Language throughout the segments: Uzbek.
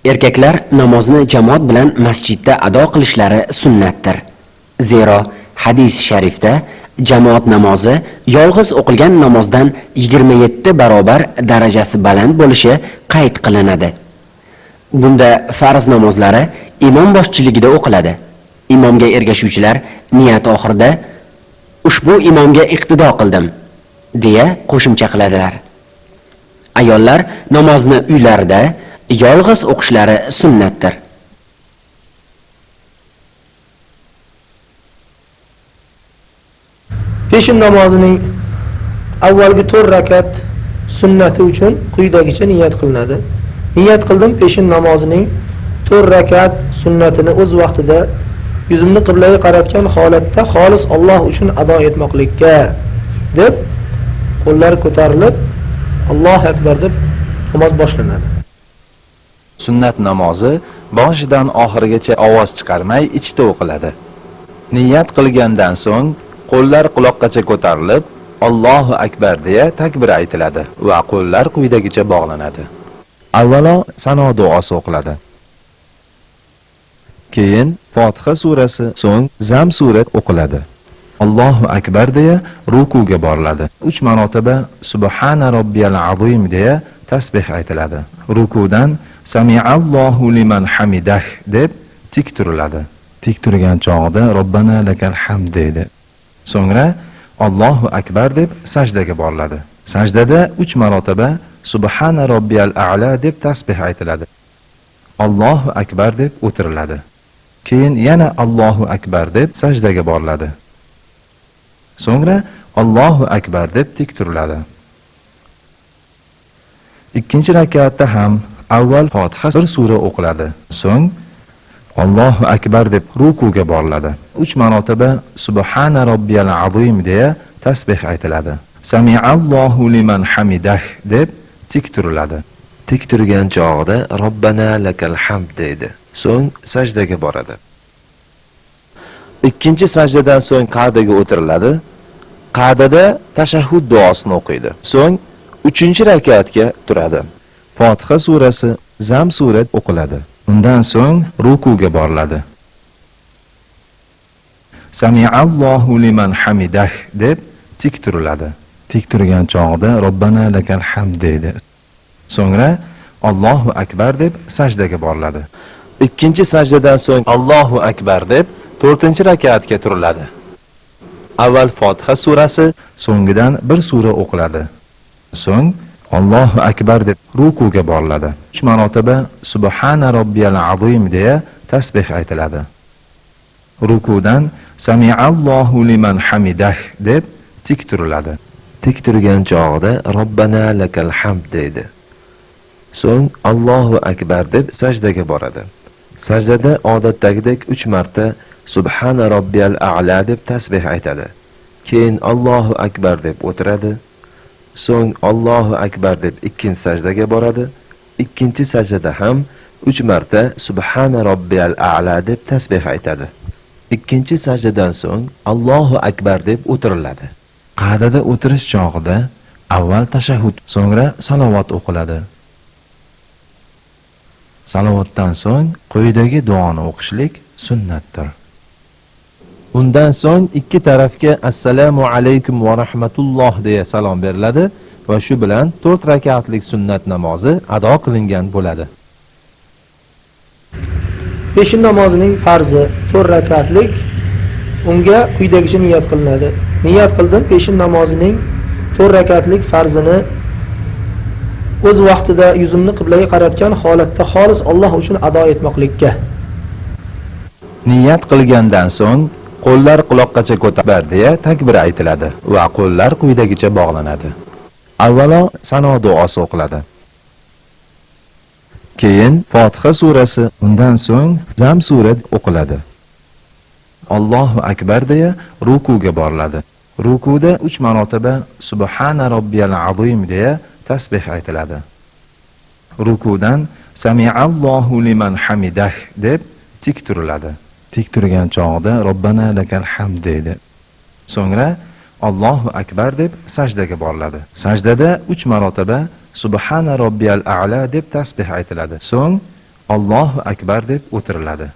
Erkaklar namozni jamoat bilan masjidda ado qilishlari sunnatdir. Zero hadis sharifda jamoat namozi yolg'iz o'qilgan namozdan 27 barobar darajasi baland bo'lishi qayd qilinadi. Bunda farz namozlari imom boshchiligida o'qiladi. Imomga ergashuvchilar niyat oxirida ushbu imomga iqtido qildim deya qo'shimcha qiladilar. Ayollar namozni uylarida yolg'iz o'qishlari sunnatdir. Peshin namozining avvalgi 4 rakat sunnati uchun quyidagicha niyat qilinadi. Niyat qildim peshin namozining 4 rakat sunnatini o'z vaqtida yuzimni qiblaga qaratgan holatda xolis Alloh uchun ado etmoqlikka deb qo'llar ko'tarilib Allohu akbar deb namoz boshlanadi. Sunnat namozi boshidan oxirigacha ovoz chiqarmay ichda o'qiladi. Niyat qilgandan so'ng qo'llar quloqqacha ko'tarilib Allohu akbar deya takbir aytiladi va qo'llar quyidagicha bog'lanadi. Avvalo sano duosi o'qiladi. Keyin Fotiha surasi, so'ng Zam sura o'qiladi. Allohu akbar deya rukuga boriladi. 3 marotaba Subhana robbiyal azim deya tasbih aytiladi. Rukudan Samiallohu liman hamidah deb tik turiladi. Tik turgan chog'ida Robbana lakal hamd deydi. So'ngra Allohu akbar deb sajdaga boriladi. Sajdada 3 marotaba Subhana robbiyal a'la deb tasbih aytiladi. Allohu akbar deb o'tiriladi. Keyin yana Allohu akbar deb sajdaga boriladi. So'ngra Allohu akbar deb tik turiladi. Ikkinchi rakatda ham avval Fotiha bir sura o'qiladi. So'ng Allohu akbar deb rukuga boriladi. 3 marotaba Subhana robbiyal azim deya tasbih aytiladi. Samiallohu liman hamidah deb tik turiladi. Tik turgan chog'ida Robbana lakal hamd deydi. So'ng sajdaga boradi. Ikkinchi sajdadan so'ng qa'daga o'tiriladi. Qa'dada tashahhud duosini o'qiydi. So'ng 3-rakatga turadi. Fotiha surasi, Zam sura o'qiladi. Undan so'ng rukuga boriladi. Samiallohu liman hamidah deb tik turiladi. Tik turgan chog'ida Robbana lakal hamd deydi. So'ngra Allohu akbar deb sajdaga boriladi. Ikkinchi sajdadan so'ng Allohu akbar deb 4-rakatga turiladi. Avval Fotiha surasi, so'ngidan bir sura o'qiladi. So'ng Allohu akbar deb rukuga boriladi. 3 marotaba Subhana robbiyal azim deya tasbih aytiladi. Rukudan Samiallohu liman hamidah deb tik turiladi. Tik turgan chog'ida Robbana lakal hamd deydi. So'ng Allohu akbar deb sajdaga boradi. Sajdada odatdagidek 3 marta Subhana robbiyal a'la deb tasbih aytadi. Keyin Allohu akbar deb o'tiradi. So'ng Allohu akbar deb ikkinchi sajdaga boradi. Ikkinchi sajdada ham 3 marta Subhana robbiyal a'la deb tasbih aytadi. Ikkinchi sajdadan so'ng Allohu akbar deb o'tiriladi. Qa'dada o'tirish chog'ida avval tashahhud, so'ngra salovat o'qiladi. Salovatdan so'ng quyidagi duoni o'qishlik sunnatdir. Undan so'ng ikki tarafga assalomu alaykum va rahmatulloh deya salom beriladi va shu bilan 4 rakatlik sunnat namozi ado qilingan bo'ladi. Peshin namozining farzi 4 rakatlik, unga quyidagicha niyat qilinadi. Niyat qildim peshin namozining 4 rakatlik farzini o'z vaqtida yuzimni qiblaga qaratgan holatda xolis Alloh uchun ado etmoqlikka. Niyat qilgandan so'ng qo'llar quloqqacha ko'tariladi deya takbir aytiladi va qo'llar quyidagicha bog'lanadi. Avvalo sano duosi o'qiladi. Keyin Fotiha surasi, undan so'ng Zam sura o'qiladi. Allohu akbar deya rukuga boriladi. Rukuda 3 marotaba Subhana robbiyal azim deya tasbih aytiladi. Rukudan Samiallohu liman hamidah deb tik turiladi. Tik turgan chog'ida Robbana lakal hamd deydi. So'ngra Allohu akbar deb sajdaga boriladi. Sajdada 3 marotaba Subhana robbiyal a'la deb tasbih aytiladi. So'ng Allohu akbar deb o'tiriladi.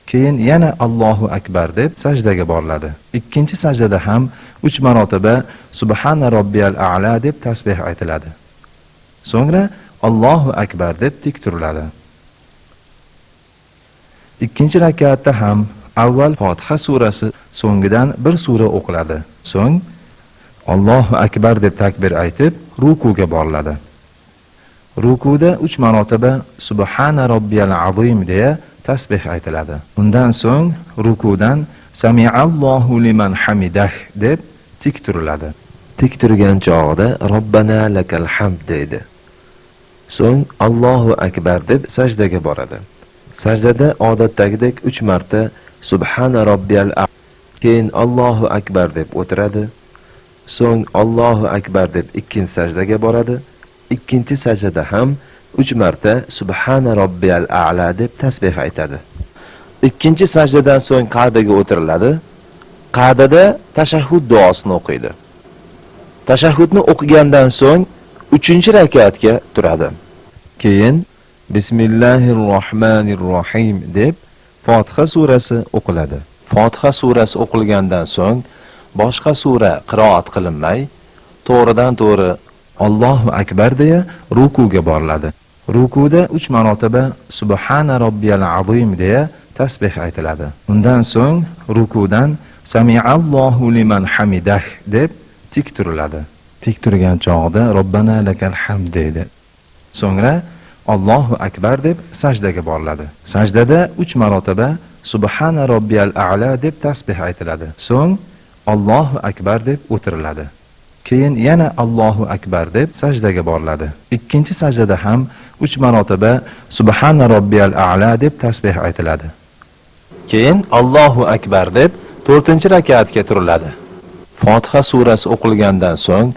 Keyin yana Allohu akbar deb sajdaga boriladi. Ikkinchi sajdada ham 3 marotaba Subhana robbiyal a'la deb tasbih aytiladi. So'ngra Allohu akbar deb tik turiladi. Ikkinchi rakatda ham avval Fotiha surasi, so'ngidan bir sura o'qiladi. So'ng Allohu akbar deb takbir aytib rukuga boriladi. Rukuda 3 marotaba Subhana robbiyal azim deya tasbih aytiladi. Undan so'ng rukudan Samiallohu liman hamidah deb tik turiladi. Tik turgan chog'ida Robbana lakal hamd deydi. So'ng Allohu akbar deb sajdaga boradi. Sajdada odatdagidek 3 marta Subhana robbiyal a'la, keyin Allohu akbar deb o'tiradi. So'ng Allohu akbar deb ikkinchi sajdaga boradi. Ikkinchi sajdada ham 3 marta Subhana robbiyal a'la deb tasbih aytadi. Ikkinchi sajdadan so'ng qa'daga o'tiriladi. Qa'dada tashahhud duosini o'qiydi. Tashahhudni o'qigandan so'ng 3-rakatga turadi. Keyin Bismillahirrohmanirrohim deb Fotiha surasi o'qiladi. Fotiha surasi o'qilgandan so'ng boshqa sura qiroat qilinmay, to'g'ridan to'g'ri Allohu akbar deya rukuga boriladi. Rukuda 3 marotaba Subhana robbiyal azim deya tasbih aytiladi. Undan so'ng rukudan Samiallohu liman hamidah deb tik turiladi. Tik turgan chog'ida Robbana lakal hamd deydi. So'ngra Allohu akbar deb sajdaga boriladi. Sajdada 3 marotaba Subhana robbiyal a'la deb tasbih aytiladi. So'ng Allohu akbar deb o'tiriladi. Keyin yana Allohu akbar deb sajdaga boriladi. Ikkinchi sajdada ham 3 marotaba Subhana robbiyal a'la deb tasbih aytiladi. Keyin Allohu akbar deb 4-rakatga turiladi. Fotiha surasi o'qilgandan so'ng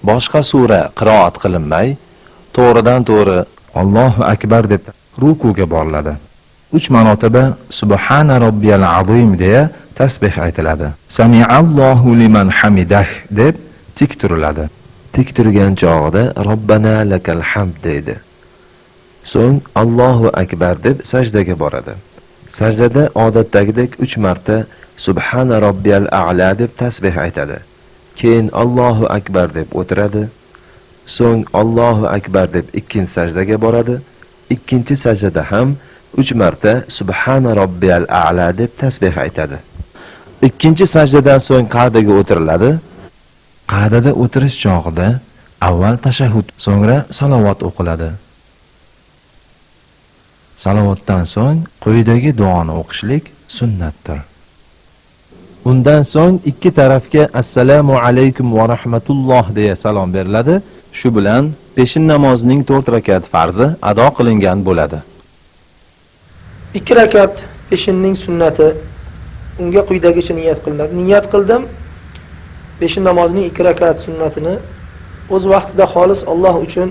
boshqa sura qiroat qilinmay, to'g'ridan to'g'ri Allohu akbar deb rukuga boriladi. 3 marotaba Subhana robbiyal azim deya tasbih aytiladi. Samiallohu liman hamidah deb tik turiladi. Tik turgan chog'ida Robbana lakal hamd deydi. So'ng Allohu akbar deb sajdaga boradi. Sajdada odatdagidek 3 marta Subhana robbiyal a'la deb tasbih aytadi. Keyin Allohu akbar deb o'tiradi. So'ng Allohu akbar deb ikkinchi sajdaga boradi. Ikkinchi sajdada ham 3 marta Subhana robbiyal a'la deb tasbih aytadi. Ikkinchi sajdadan so'ng qa'daga o'tiriladi. Qa'dada o'tirish chog'ida avval tashahhud, so'ngra salovat o'qiladi. Salovatdan so'ng quyidagi duoni o'qishlik sunnatdir. Undan so'ng ikki tarafga assalomu alaykum va rahmatulloh deya salom beriladi. Shu bilan peshin namozining 4 rakat farzi ado qilingan bo'ladi. 2 rakat peshinning sunnati, unga quyidagicha niyat qilinadi. Niyat qildim peshin namozining 2 rakat sunnatini o'z vaqtida xolis Alloh uchun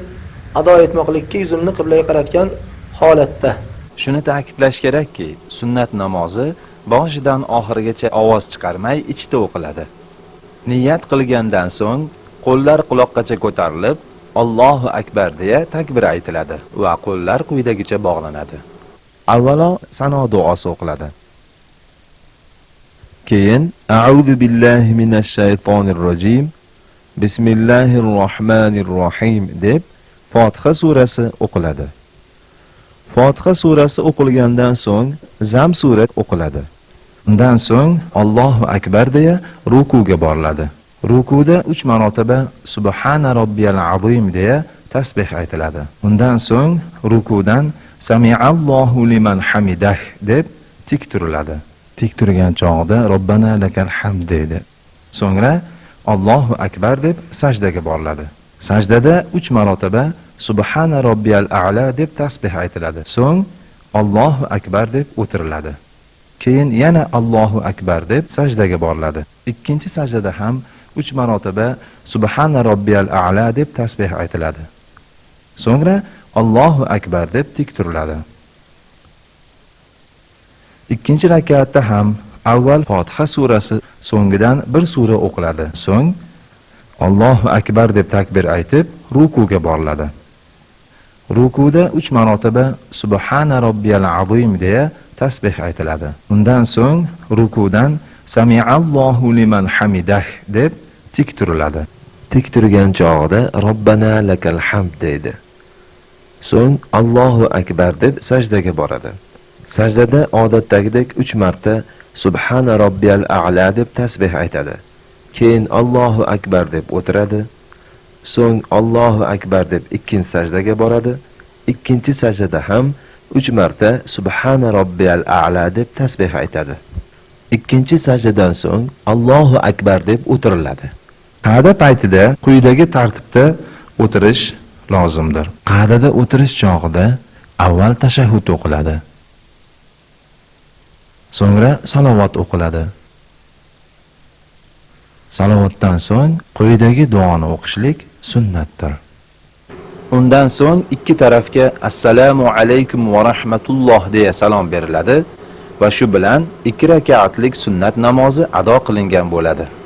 ado etmoqlikka yuzimni qiblaga qaratgan holatda. Shuni ta'kidlash kerakki, sunnat namozi boshidan oxirigacha ovoz chiqarmay ichda o'qiladi. Niyat qilgandan so'ng qo'llar quloqqacha ko'tarilib, Allohu akbar deya takbir aytiladi va qo'llar quyidagicha bog'lanadi. Avvalo sano duosi o'qiladi. Keyin A'udhu billahi minash shaytonir rojim, Bismillahirrohmanirrohim deb Fotiha surasi o'qiladi. Fotiha surasi o'qilgandan so'ng Zam sura o'qiladi. Undan so'ng Allohu akbar deya rukuga boriladi. Rukuda 3 marotaba Subhana robbiyal azim deya tasbih aytiladi. Undan so'ng rukudan Samiallohu liman hamidah deb tik turiladi. Tik turgan chog'ida Robbana lakal hamd deydi. So'ngra Allohu akbar deb sajdaga boriladi. Sajdada 3 marotaba Subhana robbiyal a'la deb tasbih aytiladi. So'ng Allohu akbar deb o'tiriladi. Keyin yana Allohu akbar deb sajdaga boriladi. Ikkinchi sajdada ham 3 marotaba Subhana robbiyal a'la deb tasbih aytiladi. So'ngra Allohu akbar deb tik turiladi. Ikkinchi rakatda ham Avval Fotiha surasi, so'ngidan bir sura o'qiladi. So'ng Allohu akbar deb takbir aytib, rukuga boriladi. Rukuda 3 marotaba Subhana robbiyal azim deya tasbih aytiladi. Undan so'ng rukudan Samiallohu liman hamidah deb tik turiladi. Tik turgan chog'ida Robbana lakal hamd deydi. So'ng Allohu akbar deb sajdaga boradi. Sajdada odatdagidek 3 marta Subhana robbiyal a'la deb tasbih aytadi. Keyin Allohu akbar deb o'tiradi. So'ng Allohu akbar deb ikkinchi sajdaga boradi. Ikkinchi sajdada ham 3 marta Subhana robbiyal a'la deb tasbih aytadi. Ikkinchi sajdadan so'ng Allohu akbar deb o'tiriladi. Qa'da paytida quyidagi tartibda o'tirish lozimdir. Qa'dada o'tirish chog'ida avval tashahhud o'qiladi. So'ngra salovat o'qiladi. Salovatdan so'ng quyidagi duoni o'qishlik sunnatdir. Undan so'ng ikki tarafga assalomu alaykum va rahmatulloh deya salom beriladi va shu bilan 2 rakatlik sunnat namozi ado qilingan bo'ladi.